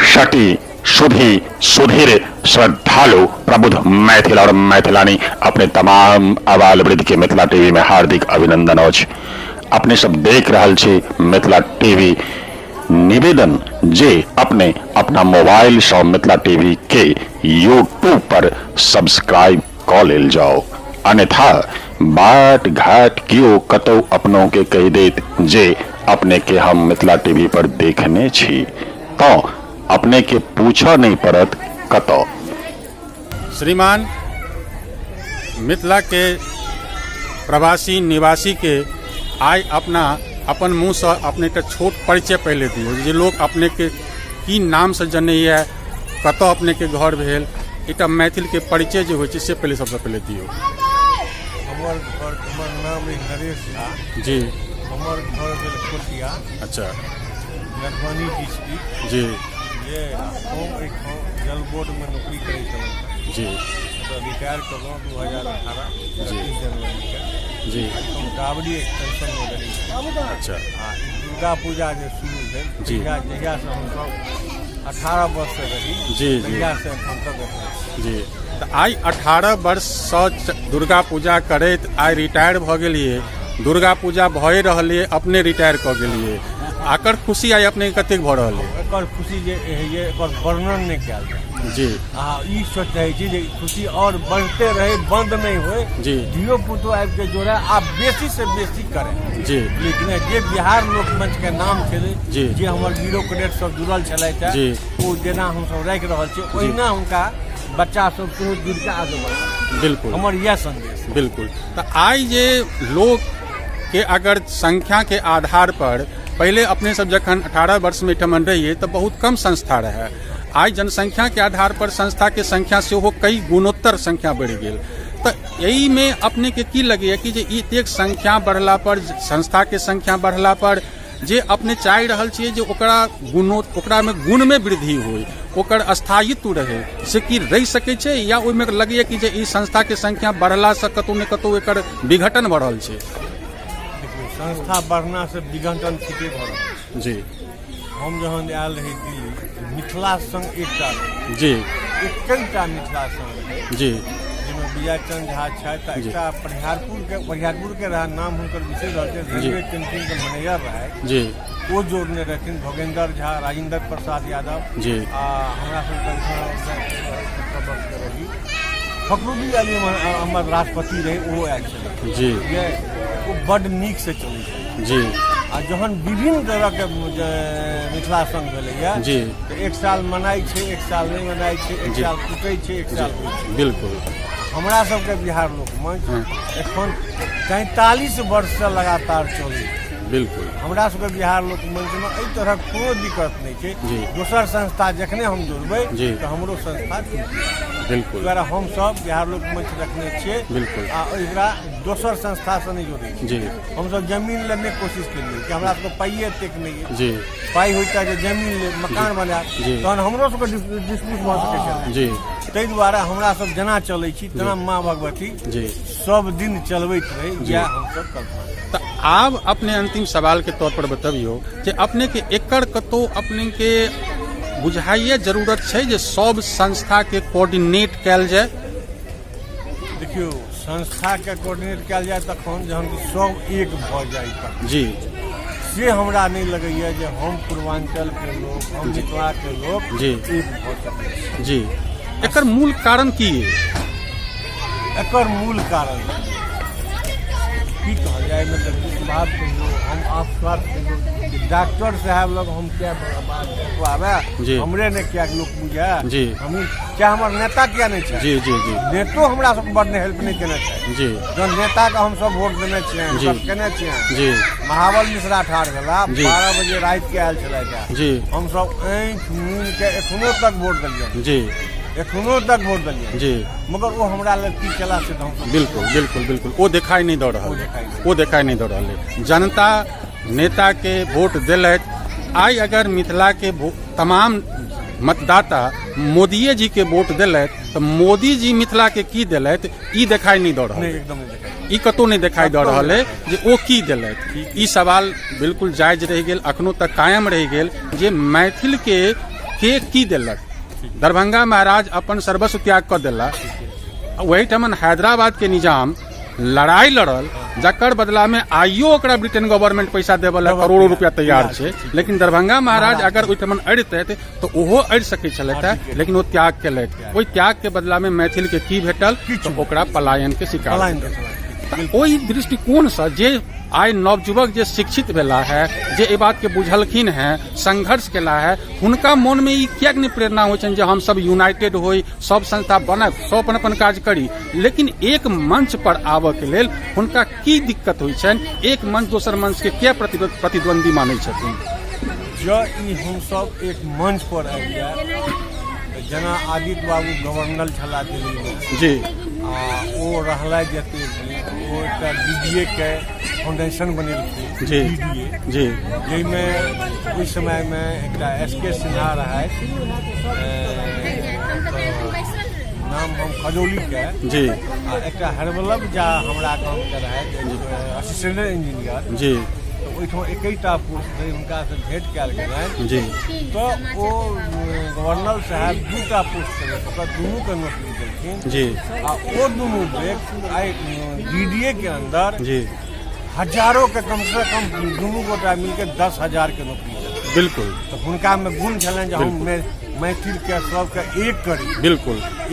सटी सुधी सुधीर श्रद्धालु प्रबुद्ध मैथिल और मैथिलानी अपने तमाम आबाल वृद्ध के मिथिला टीवी में हार्दिक अभिनंदन अछि। अपने सब देख रहल छी मिथिला टीवी। निवेदन जे अपने अपना मोबाइल सँ मिथिला टीवी के यूट्यूब पर सब्सक्राइब कऽ लेल जाओ, अन्यथा बाट घाट कियो कतौ अपनों के कहि देत जे अपने के हम मिथिला टीवी पर देखने छी तँ अपने के पूछऽ नहि पड़त कतऽ। श्रीमान मिथिला के प्रवासी निवासी के आइ अपना अपन मुँहसँ अपने एकटा छोट परिचय पहिले दियौ जे लोक अपने के की नामसँ जनैए, कतऽ अपने के घर भेल, एकटा मैथिल के परिचय जे होइ छै से पहिले सबसँ पहिले दियौ। हमर घर, हमर नाम अछि नरेश झा। जी। हमर घर भेल कोटिया। अच्छा। मधुबनी डिस्ट्रिक्ट। जी। जे हम एहिठाम जल बोर्डमे नौकरी करै छलहुँ। जी। तऽ रिटायर केलहुँ 2018 31 जनवरीके। जी। हम डाबरी एक्सटेंशनमे रहै छी। अच्छा। आ ई दुर्गा पूजा जे शुरू भेल जी। तहिया जहियासँ हमसभ 18 वर्षसँ रही जी, जी। तहियासँ एखन तक एखन छी। जी, तऽ आइ 18 वर्षसँ दुर्गा पूजा करैत आइ रिटायर भऽ गेलियै, दुर्गा पूजा भए रहल ये, अपने रिटायर कऽ गेलियै, एकर खुशी आइ अपने कतेक भऽ रहल ये? एकर खुशी जे होइए एकर वर्णन नहि कयल जाय। जी। आ ई सोचै छी जे खुशी आओर बढ़ते रहै, बंद नहि होय। जी। धियो पुतो आबि के जोड़े आ बेसी से बेसी करे। जी। लेकिन जे बिहार लोक मंच के नाम छलै, जी। जे हमर ब्यूरोक्रेट सब जुड़ल छलथि, जी। ओ जेना हमसब राखि रहल छी ओहिना हुनका बच्चा सब सेहो जुड़ि कऽ आगू बढ़त। बिल्कुल। हमर इएह संदेश। बिल्कुल। तऽ आइ जे लोक के अगर संख्या के आधार पर पहिले अपने सब जखन 18 वर्ष में एहिठमन रहिए तऽ बहुत कम संस्था रहै, आइ जनसंख्या के आधार पर संस्था के संख्या सेहो कई गुणोत्तर संख्या बढ़ि गेल, तऽ एहिमे अपने के की लगैए कि जे ई एतेक संख्या बढ़ला पर, संस्था के संख्या बढ़ला पर जे अपने चाहि रहल छियै जे ओकरा गुणो ओकरामे गुणमे वृद्धि होइ, ओकर स्थायित्व रहै, से की रहि सकै छै या ओहिमे लगैए कि जे ई संस्थाके संख्या बढ़लासँ कतहु ने कतहु एकर विघटन भऽ रहल छै? देखियौ, संस्था बढ़लासँ विघटन ठीके भऽ रहल छै। जी। हम जहन आयल रही दिल्ली, मिथिला संघ एकटा रहै। जी। एकटा मिथिला संघ रहै। जी। जाहिमे विजय चंद्र झा छथि, जी। एकटा परिहारपुर के रहा, नाम हुनकर बिसरि रहल छै, जी। रेलवे कैंटीन के मैनेजर रहै। जी। ओ जोड़ने रहथिन भोगेंद्र झा, राजेंद्र प्रसाद यादव। जी। आ हमरा सबके रही फखरुद्दीन अली अहमद राष्ट्रपति रहे, ओहो आयल छलै। जी। जे ओ बड्ड नीक से चलै छै। जी। आ जहन विभिन्न तरहके जे मिथिला संघ भेलैया, जी। तऽ एक साल मनाइ छै, एक साल नहि मनाइ छै, एक जी। साल टूटै छै, एक साल होइ छै। बिल्कुल। हमरा सबके बिहार लोक मंच हँ। एखन 43 वर्षसँ लगातार चलै छै। बिल्कुल। हमरा सबके बिहार लोक मंचमे एहि तरहक कोनो दिक्कत नहि छै। जी। दोसर संस्था जखने हम जोड़बै जी। तऽ हमरो संस्था टूटि जायत। बिल्कुल। दुआरे हमसब बिहार लोक मंच रखने छियै। बिल्कुल। आ एकरा दोसर संस्थासँ नहि जोड़ै छियै। जी। हमसब जमीन लए नहि कोशिश केलियै कि हमरा सबके पाइए एतेक नहि अछि। जी। पाइ होइता जे जमीन लेब, मकान बनायब, जी। तहन हमरो सबके डिस्प्यूट भऽ सकै छलै। जी। ताहि दुआरे हमरा सब जेना चलै छी तेना माँ भगवती जी। सब दिन चलबैत रहै, जी। इएह हमसब कल्पना। तऽ आब अपने अंतिम सवाल के तौर पर बतबियौ जे अपने के एकर कतौ अपने के बुझाइए जरूरत छै जे सब संस्था के कोऑर्डिनेट कयल जाय? देखियौ, संस्था के कोऑर्डिनेट कयल जाय तखन जहन कि सब एक भऽ जाय तखन। जी। से हमरा नहि लगैया जे हम पूर्वांचल के लोक, हम मिथिला के लोक जी। एक भऽ सकै छी। जी। एकर मूल कारण की है? एकर मूल कारण की कहल जाय, मतलब दुष्भाव कहियौ, हम आप स्वार्थ कहियौ, डॉक्टर साहब लग हम किया बात आबै, जी। हमरे ने किया लोक बुझाय, जी। हम क्या हमर नेता किया नहि छै? जी, जी, जी। नेतो हमरा सबके बड़ हेल्प नहि केने छै। जी। जहन नेता के हमसब वोट देने छियनि, जी। सब केने छियनि। जी। महाबल मिश्रा ठाढ़ भेला, जी। 12 बजे राति के आयल छलथि। जी। हमसब आँखि मुनि के एखनो तक वोट देलियनि। जी। एखनो तक वोट देलियनि। जी। मगर ओ हमरा लग की केला से तऽ हमसब बिल्कुल, बिल्कुल, बिल्कुल। ओ देखाई नहीं दऽ रहल ओ देखाई है। ओ देखाई नहीं दऽ रहल है। जनता नेता के वोट देलथि। आइ अगर मिथिला के तमाम मतदाता मोदिये जी के वोट देलथि तऽ मोदी जी मिथिला के की देलथि ई देखाई नहीं दऽ रहल नहीं, है। एकदम नहीं देखाई। ई कतौ नहीं देखाई दऽ कतौ रहल है नहीं। जे ओ की देलथि। ई सवाल बिल्कुल जायज रहि गेल, अखनो तक कायम रहि गेल जे मैथिल के के की देलक? दरभंगा महाराज अपन सर्वस्व त्याग कऽ देला। ओहिठाम हैदराबाद के निजाम लड़ाई लड़ल, जकर बदला में आइयो ओकरा ब्रिटेन गवर्नमेंट पैसा देबऽ लए करोड़ों रुपया तैयार छै। लेकिन दरभंगा महाराज अगर ओहिठाम अड़ितथि तऽ ओहो अड़ि सकै छलथि हेँ, लेकिन ओ त्याग केलथि। ओहि त्याग के बदला में मैथिल के की भेटल? तऽ ओकरा पलायन के शिकार। पलायन के शिकार। तऽ ओहि दृष्टिकोणसँ जे आइ नवयुवक जे शिक्षित भेला है, जे एहि बात के बुझलखिन हैं, संघर्ष केला है, हुनका मोनमे ई किएक नहि प्रेरणा होइ छनि जे हम सब यूनाइटेड होइ, सब संस्था बनब, सब अपन अपन काज करी, लेकिन एक मंच पर आबऽ के लेल हुनका की दिक्कत होइ छनि? एक मंच दोसर मंच के किया प्रतिद्वंदी मानै छथिन? जँ ई हमसब एक मंच पर आबि जाय, तऽ जेना आदित्य बाबू गवर्नर छलाह दिल्लीमे आ ओ रहला जतेक दिन, ओ एकटा डी डी ए के फाउंडेशन बनेलखिन। D D A जाहिमे ओहि समयमे एकटा एस के सिन्हा रहथि, नाम हम खजौलीके आ एकटा हरवल्लभ झा हमरा गामके रहथि, असिस्टेंट इंजीनियर। तऽ ओहिठाम एकैटा पोस्ट रहै, हुनकासँ भेंट कयल गेलनि तऽ ओ गवर्नर साहेब दूटा पोस्ट केलथि, ओकरा दुनूके नौकरी देलखिन। आ ओ दुनू व्यक्ति आइ डी डी ए के अंदर हजारों के, कम से कम दुनू गोटा मिलके 10,000 के नौकरी देलखिन। तऽ हुनकामे गुण छलनि जे हम मैथिल के सबके एक करी,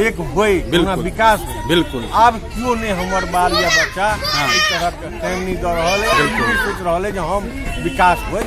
एक होय, कोना विकास होय। आब केओ नहि हमर बाल या बच्चा एहि तरहक टाइम नहि दऽ रहल है, ई सोच रहल है जे हम विकास होय,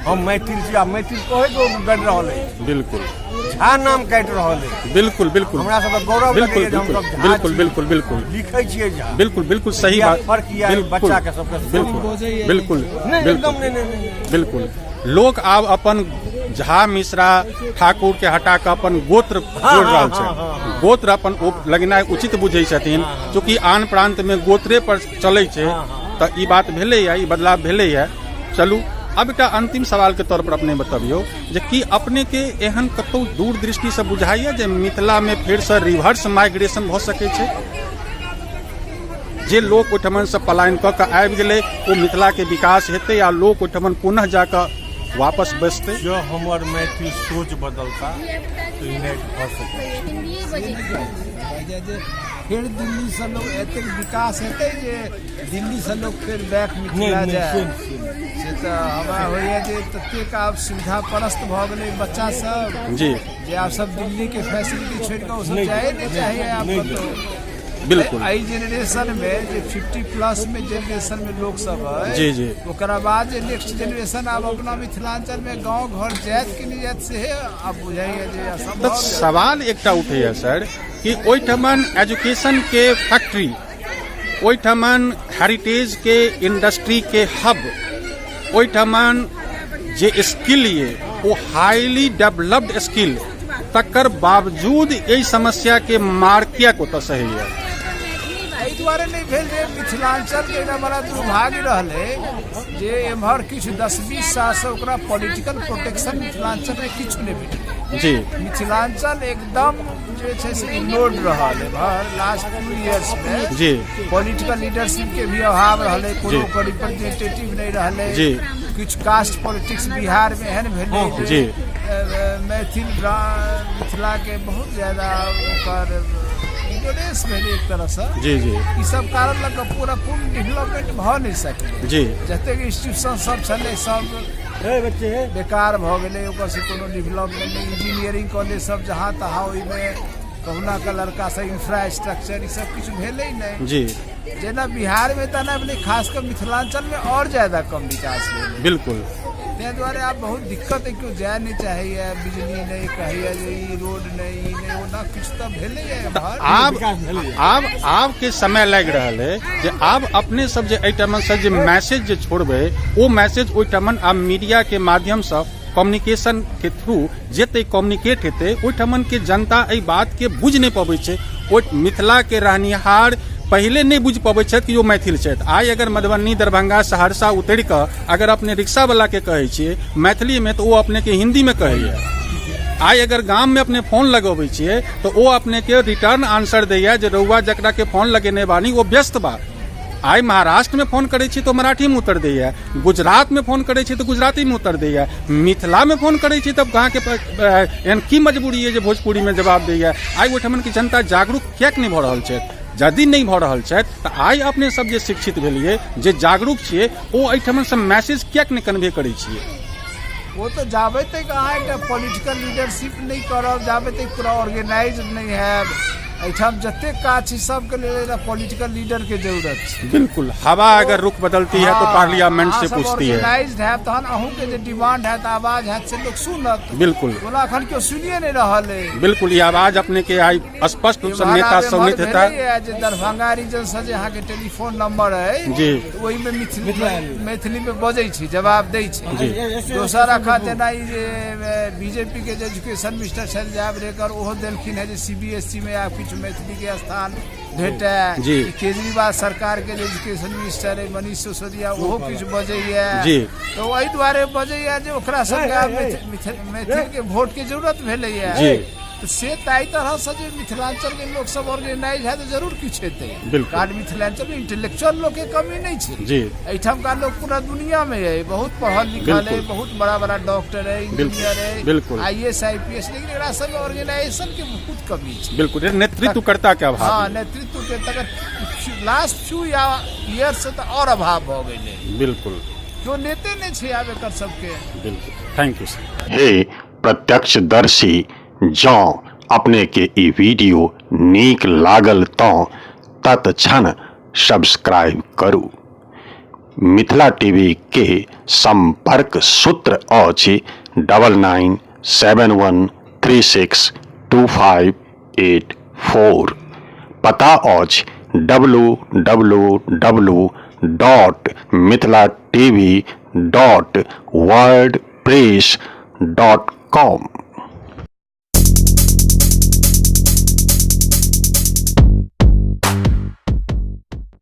हम मैथिल छी। आ मैथिल कहैके ओ डरि रहल अछि। झा नाम काटि रहल है। बिल्कुल बिल्कुल हमरा सबके गौरव लगैया जे हम सब झा छी। बिल्कुल बिल्कुल लिखै छियै झा। बिल्कुल बिल्कुल सही इएह बात। फर्क यऽ बच्चा के सबके। बिल्कुल नहि, एकदम नहि, नहि, नहि। बिल्कुल, लोक आब अपन झा, मिश्रा, ठाकुर के हटा कऽ अपन गोत्र जोड़ रहल छै। गोत्र अपन लगेनाइ उचित बुझै छथिन। चूँकि आन प्रांत में गोत्रे पर चलै छै, तऽ ई बात भेलैया, ई बदलाव भेलैया। चलू, अब एकटा अंतिम सवाल के तौर पर अपने बतबियौ जे की अपने के एहन कतौ दूर दृष्टि से बुझाइया जे मिथिला में फेर से रिवर्स माइग्रेशन भऽ सकै छै? जे लोक ओहिठमन से पलायन कऽ कऽ आबि गेलै, ओ मिथिला के विकास हेतै आ लोक ओहिठमन पुनः जाकऽ वापस बसतै? जँ हमर मैथिल सोच बदलता तऽ यूनाइट भऽ सकै छै। फेर दिल्लीसँ लोक एतेक विकास हेतै जे दिल्लीसँ लोक फेर बैक मिथिला नहि, जाय? से नहि। से तऽ हमरा होइए जे ततेक आब सुविधा परस्त भऽ गेलै बच्चा सब जे आब सब दिल्लीके फैसिलिटी छोड़ि कऽ ओसब नहि जाए नहि चाहैए आब नहि कतहु। एहि जेनरेशन मे जे 50 प्लस मे जेनरेशन मे लोक सब है, जी, जी। ओकरा बाद जे नेक्स्ट जेनरेशन आब अपना मिथिलांचल मे गांव घर जायत कि नहि जायत, सेहे आब बुझाइए जे तऽ असंभव है। सवाल एकटा उठैया सर कि ओहिठमन एजुकेशन के फैक्ट्री, ओहिठमन हेरिटेज के इंडस्ट्री के हब, ओहिठमन जे स्किल ये ओ हाईली डेवलप्ड स्किल, तकर बावजूद एहि समस्या के मार किएक ओतऽ सहैया? एहि दुआरे नहि भेल जे मिथिलांचलके एकटा बड़ा दुर्भाग्य रहलै जे एम्हर किछु 10-20 सालसँ ओकरा पॉलिटिकल प्रोटेक्शन मिथिलांचलमे किछु नहि भेटलै। मिथिलांचल एकदम जे छै से इग्नोर्ड रहल एम्हर लास्ट 2 इयर्स मे। पॉलिटिकल लीडरशिप के भी अभाव रहलै, कोनो ओकर रिप्रेजेंटेटिव नहि रहलै। किछु कास्ट पॉलिटिक्स बिहार मे एहन भेलै जे मैथिल मिथिला के बहुत ज्यादा ओकर इग्नोरेंस भेलै एक तरहसँ। जी जी ई सब कारण लऽ कऽ पूरा पूर्ण डेवलपमेंट भऽ नहि सकलै। जतेक इंस्टीट्यूशन सब छलै सब बेकार भऽ गेलै, ओकर से कोनो डेवलपमेंट नहि। इंजीनियरिंग कॉलेज सब जहाँ तहाँ, ओहिमे कहुना कऽ लड़का सब, इंफ्रास्ट्रक्चर ई सब किछु भेलै नहि। जेना बिहारमे तेना भेलै, खास कऽ मिथिलांचलमे आओर ज्यादा कम विकास भेलै। ताहि दुआरे आब बहुत दिक्कत है, केओ जाय नहि चाहैए, बिजली नहि कहैए जे ई रोड नहि, ई नहि, ओना किछु तऽ भेलैए एम्हर। आब आब आब के समय लागि रहल है जे आब अपने सब जे एहि टाइमन से जे मैसेज जे छोड़बै, ओ मैसेज ओहि टाइमन आब मीडिया के माध्यमसँ कम्युनिकेशन के थ्रू जेतै, कम्युनिकेट हेतै। ओहिठमन के जनता एहि बात के बुझि नहि पबै छै। ओ मिथिला के रहनिहार पहिले नहि बुझि पबै छथि कि ओ मैथिल छथि। आइ अगर मधुबनी, दरभंगा, सहरसा उतरि कऽ अगर अपने रिक्शावला के कहै छियै मैथिलीमे, तऽ ओ अपनेके हिन्दीमे कहैए। आइ अगर गाममे अपने फोन लगबै छियै तऽ ओ अपनेके रिटर्न आंसर दैए जे रउआ जकरा के फोन लगेने बानी ओ व्यस्त बा। आइ महाराष्ट्रमे फोन करै छी तऽ मराठीमे उत्तर दैए, गुजरातमे फोन करै छी तऽ गुजरातीमे उत्तर दैए, मिथिलामे फोन करै छी तब अहाँके एहन की मजबूरी अइ जे भोजपुरीमे जवाब दैए? आइ ओहिठमनके जनता जागरूक किएक नहि भऽ रहल छथि? यदि नहि भऽ रहल छथि तऽ आइ अपने सब जे शिक्षित भेलियै, जे जागरूक छियै, ओ एहिठमनसँ मैसेज किएक नहि कन्वे करै छियै? ओ तऽ जाबे तक अहाँ एकटा पॉलिटिकल लीडरशिप नहि करब, जाबे तक पूरा ऑर्गेनाइज नहि हैब, एहिठाम जतेक काज छै सबके लेल एकटा पॉलिटिकल लीडर के जरूरत छै। बिल्कुल, हवा अगर रुख बदलती है तो पार्लियामेंट से पूछती है। ऑर्गेनाइज्ड हैब तहन अहूँके जे डिमांड हैत, आवाज हैत, से लोक सुनत। ओना एखन केओ सुनिए नहि रहल अइ। बिल्कुल, ई आवाज अपने के आइ स्पष्ट रूप से नेता सब नहि हेता। जे दरभंगा रीजन से जे अहाँके टेलीफोन नंबर अइ ओहिमे मैथिली मे बजै छै, जवाब दै छै। दोसर अखन जेना ई जे बीजेपी के जे एजुकेशन मिनिस्टर छथि जावड़ेकर, ओहो देलखिन हेँ जे सीबीएसई मे आब किछु मैथिली के स्थान भेटै। केजरीवाल सरकार के जे एजुकेशन मिनिस्टर अइ मनीष सिसोदिया, ओहो किछु बजैया। तऽ एहि दुआरे बजैया जे ओकरा सबके आब मैथिल के वोट के जरूरत भेलैया। तऽ से ताहि तरहसँ जे मिथिलाञ्चलके लोक सब ऑर्गेनाइज हैत तऽ जरूर किछु हेतै। कारण मिथिलाञ्चलमे इंटेलेक्चुअल लोकके कमी नहि छै। एहिठामका लोक पूरा दुनियामे अइ, बहुत पढ़ल लिखल अइ, बहुत बड़ा बड़ा डॉक्टर अइ, इंजीनियर अइ, I S I P S, लेकिन एकरा सबमे ऑर्गेनाइजेशनके बहुत कमी छै। बिल्कुल, नेतृत्वकर्ता के अभाव। हँ, नेतृत्व के तकर लास्ट फ्यू ईयर से तऽ आओर अभाव भऽ गेलै। केओ नेते नहि छै आब एकर सबके। बिल्कुल, thank you sir. हे प्रत्यक्षदर्शी, जँ अपनेके ई वीडियो नीक लागल तँ तत्क्षण सब्सक्राइब करू। मिथिला टीवी के संपर्क सूत्र अछि double nine seven one three six two five eight four. पता अछि W W W dot Mithila TV dot wordpress dot com.